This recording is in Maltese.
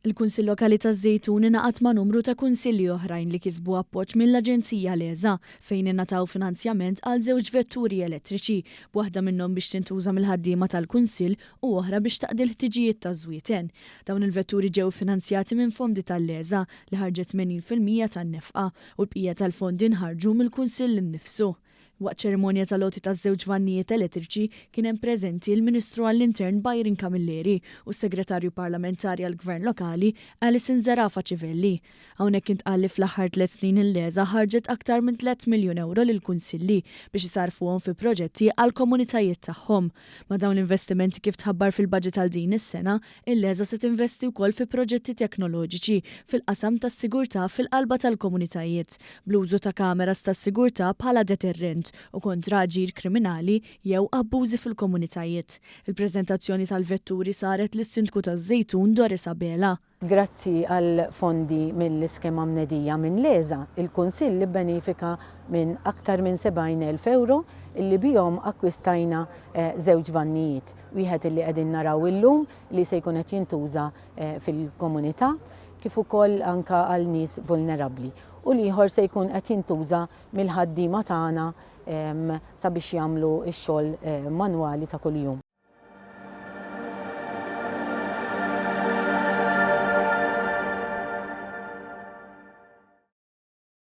Il-Kunsill Lokali taż-Żejtun ingħaqad ma' numru ta' kunsilli oħrajn li kisbu appoġġ mill-Aġenzija LESA fejn ingħataw finanzjament għal żewġ vetturi elettriċi, b'waħda minnhom biex tintuża mill-ħaddiema tal-Kunsill u oħra biex taqdi l-ħtiġijiet taż-Żwieten. Dawn il-vetturi ġew iffinanzjati minn fondi tal-LESA li ħarġet 80% tan-nefqa u l-bqija tal-fondi nħarġu mill-Kunsill innifsu. Waqt ċerimonja tal-għoti taż-żewġ vannijiet elettriċi kien hemm preżenti l-Ministru għall-Intern Byron Camilleri u s-Segretarju Parlamentari għall-Gvern Lokali Alison Zerafa Civelli. Hawnhekk intqal li fl-aħħar tlett snin il-LESA ħarġet aktar minn 3 miljun ewro lill-kunsilli biex isarrfuhom fi proġetti għall-komunitajiet tagħhom. Ma' dawn l-investimenti kif tħabbar fil-budget għal din is-sena, il-LESA se tinvesti wkoll fi proġetti teknoloġiċi fil-qasam tas-sigurtà fil-qalba tal-komunitajiet, bl-użu ta' kameras tas-sigurtà bħala deterrent u kontra aġir kriminali jew abbużi fil-komunitajiet. Il-preżentazzjoni tal-vetturi saret lis-Sindku taż-Żejtun Doris Abela. Grazzi għal fondi mill-iskema mnedija minn LESA, il-Kunsill benefika minn aktar minn 70,000 euro illi bihom akkwistajna żewġ vannijiet. Wieħed illi qegħdin naraw illum li se jkun qed jintuża fil-komunità kif ukoll anka għal nies vulnerabbli. U l-ieħor se jkun qed jintuża mill-ħaddiema tagħna sabiex jagħmlu x-xogħol manwali ta' kuljum.